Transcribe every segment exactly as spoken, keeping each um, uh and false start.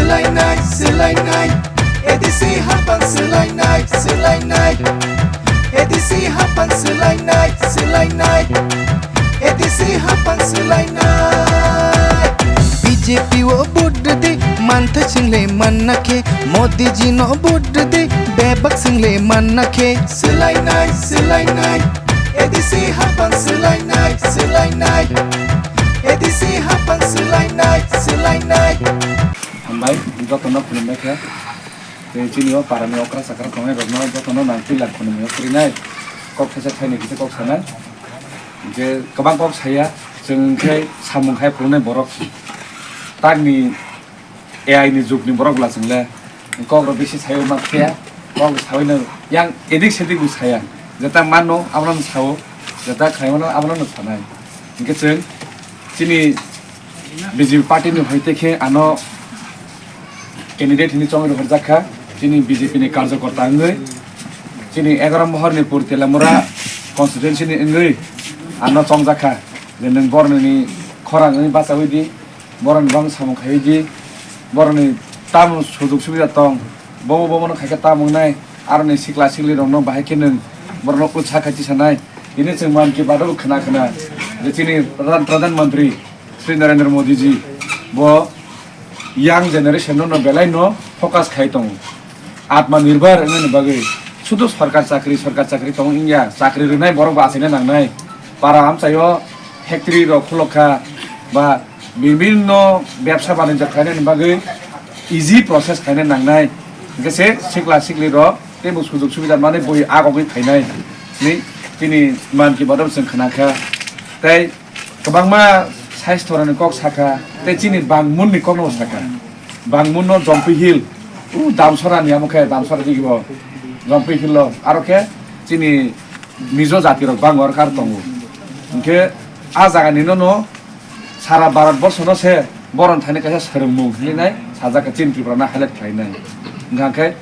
Swlainai, swlainai, A D C hapang swlainai, swlainai, A D C hapang swlainai, swlainai, A D C hapang swlainai. B J P o vote rwdi, manthai swingle manna khe, Modi ji no vote rwdi, bebak swingle manna khe. Swlainai, swlainai, A D C hapang swlainai, swlainai, A D C hapang swlainai, swlainai. Hambai, jotono khulumbai khe. Tei chini o parani okra chakra tongnai rokno jotono nang twi lak khunumwi o kwrwinai. Kok thaisa thaini kisa kok sanai. Je kwbang kok saya, chwng khe samung khai phunuknai borok. Takni A I ni jugni borok bwla chwngle kok rok bisi sayo ma phiya. Kok sawi no yang edik sedik bo saya. Jeta mano abono sao, jeta khaimano abono sanai. Hinkhe chwng chini B J P party ni hoite khe ano candidate hinwi chongwi rohorjak kha, chini B J P ni karjokorta wngwi, chini egaroh mohor ni Pur Telamura constituency ni wngwi ano chongjak kha, je nwng boroni khorang wngwi bachawi di, boroni bang samung khaiwi di, boroni tamo sujug subida tong, bobo bobono khaikhe tamo wngnai, aroni sikla sikli rokno bahai khe nwng borokno utsa khai tisanai. Tini chwng Mann Ki Baat o khna khna je chini Pradhan, Pradhan Mantri Shri Narendra Modi ji bo young generation no, no belai no focus khai tongo. Atma nirbhar wngmani bagwi sudu sarkar chakri, sarkar chakri tongo wngya, chakri rwnai borok bo achaina nangnai. Para amchaio factory rok khulok kha ba bibhinno bebsa banijyo khlainani bagwi easy process khlaina nangnai. Hinkhe se sikla sikli rok teibo sujug subida manwi bui agogwi phainai hinwi chini Mann Ki Baat o chwng khna kha. Tei kwbangma saisto rokni kok sakha, tei chini bangmun ni kokno sakha. Bangmun no Jampui Hill, u Damsora ni amo khe Damsora digi bo Jampui Hill o, aro khe chini Mizo jati rok bango aro kar tongo. Hinkhe a jaga ni no no sara Bharat borsho no se boron thani kaisa swrwngmung hinwi nai sajak kha chini Tripura no highlight khlai nai. Hinkha khe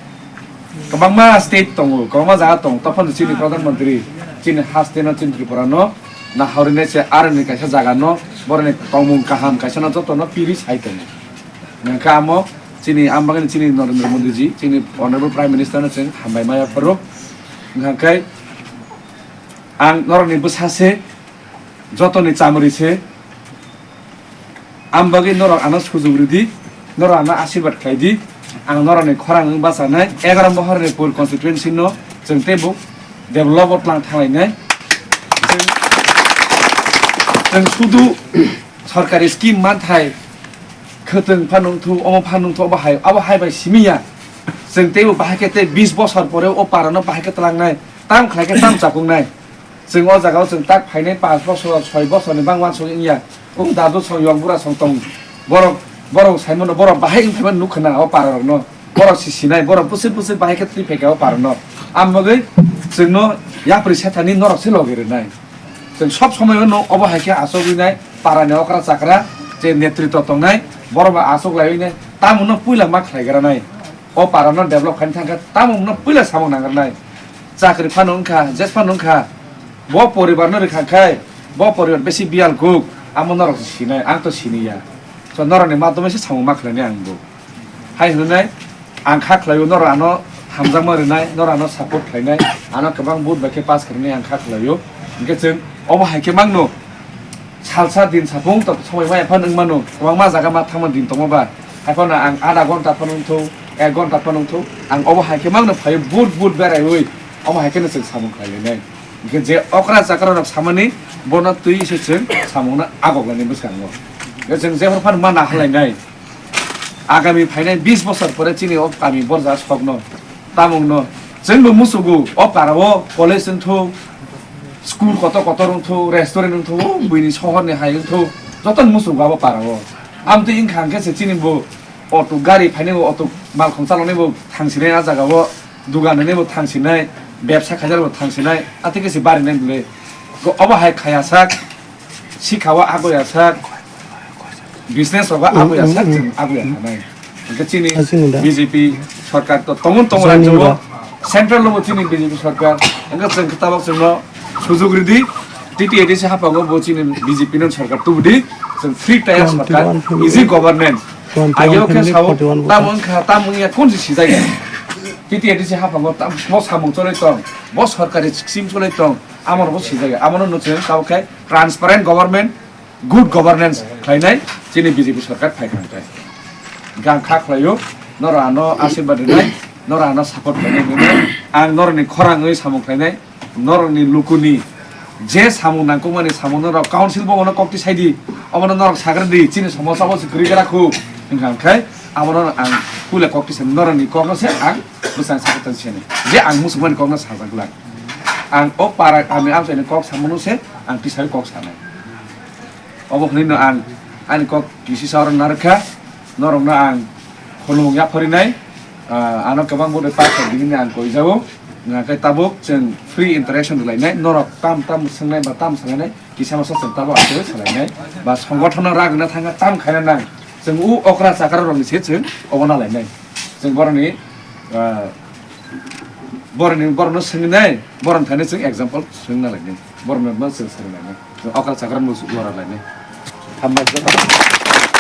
kwbangma state tongo, kwbangma jaga tongo, tophano chini Pradhan Mantri chini haste no chini Tripura no naharwi nai se aroni kaisa jaga no boroni tongmung kaham kaisa no joto no piri sai tongo. Hinkha amo chini ambagani chini Narendra Modi ji chini Honorable Prime Minister no chwng hambai maya pharo. Hinkha khe ang norokni bwsa se, jotoni chamri se, ang bagwi norok ano sujug rwdi, norok ano asirwad khlai di. Ang norokni khorang wng bachanai egaroh mohor ni Pur constituency no chwng teibo develop o tlang thanglainai. Chwng, chwng sudu sorkari scheme manthai khwtwng pha nungthu, omo pha nungthu, obo hai, abo hai bai simi ya. Chwng teibo bahai khe tei bis bosor pore o para no bahai khe tlangnai, tam khlai khe tam chakung nai. Chwng o jaga o chwng tak phainai panch bosor, soi bosor ni bang uansuk wngya. O dadu song, yok bura song tong. Borok, borok saimano, borok bahai wng phaimani nukha na o para rok no. Borok si sinai, borok bwswk bwswk bahai khe twi phaikha o para no. Ang bagwi chwng no yapri sethani norok se logi rwnai. Chwng sob somoi no obo hai khe achugwi nai para ni okra chakra je netritw tongnai borok bai achuklaiwi nai tamo no puila ma khlai gra nai. O para no develop khaina thangkha tamo no puila samung nang rwnai. Chakri phano wngkha, jes phano wngkha. Bo poribar no rwkha khai, bo poribar besi biyal guk, amo norok se sinai, ang to siniya. So norok ni madhyome se samung ma khlainai ang bo. Hai hwnwi nai, ang kha khlaio norok ano hamjakma rwnai, norok ano support khlainai, ano kwbang vote bai khe pass khainai ang kha khlaio. Hinkhe chwng obo hai khe mangno. Salsa din sapung to somoi maya phano wng mano, kwbangma jaga ma thangma din tongma ba. Hai phano ang adha ghonta phano wngthung, ek ghonta phano wngthung, ang obo hai khe mangno phaio but but beraiwi, omo hai kheno chwng samung khlai lainai. Hinkhe je okra chakra rok samani bono twi se chwng samungno agok lainai bwskango. Hinkhe chwng jephru phano ma nahar lainai. Agami phainai bis bosor pore chini o kami borja sokno. Tamungno chwngbo musugo o para o college wngthok, school kotor kotor wngthok, restaurant wngthok, o buini sohor ni hai wngthok, jotono musugo abo para o. Amtwi wngkha hwnkhe se chini bo auto gari phainai bo auto malkhung chaloknai bo thangsinai a jaga o, dugan rwnai bo thangsinai, bebsa khaijak bo thangsinai, atwi khe se barinai bwle. Obo hai khaya sak. Sikha o agoya sak, business rogo agoya sak, chwng agoya thanai. Hwnkhe chini B J P sarkar to tongo, tongo rajyo o, central o bo chini B J P sarkar. Hwnkhe chwng khe tabok chwngno sujuk ridi, T T A D C haphango bo chini B J P no sarkar tubudi, chwng free taya sarkar, easy governance. Ageo khe sao, tamo wngkha, tamo wngya, kun si sijak ya. P T A D C haphango tam, bo samung cholai tong, bo sorkari scheme cholai tong, amoro bo sijak ya. Amono no chwng tamo khe transparent government, good governance khlainai chini B J P sorkar phai kha khe. Hwnkhe ang kha khlaio, noro ano asirwad rinai, noro ano support khlainai hwnwi ang noroni khorang wngwi samung khlainai. Norokni lukuni je samung nangkukmani samung norok council bo ono kokti saidi, obono norok sagra di, chini somosa bo se kwrwi gra khu, hwnka hwnkhe abono ang puila kokti sani norokni kokno se ang bwsang sakha tong sini je ang muchungmani kokno sajak glak. Ang o para ani amchaini kok samono se ang tisai kok sanai. Obo hwnwi no ang ani kok kisi sa oro narwkha, norokno ang khulumung yapharinai, ah, ano kwbang bwrwi pathor di hwnwi ang koijago. Hwnkhe tabuk chwng free interaction rwlainai, norok tam tam swngnai ba tam salainai, kisa masa chwng tabuk aswk salainai, ba songothono ragwna thangkha tam khaina nang. Chwng u okra chakra rokni se chwng obo nalainai. Chwng boroni, ah, boroni, borokno swngnai, boroni thani chwng example swngna lainai. Borokno chwng swrwnglainai. Okra chakra no jora lainai. Hambai joto.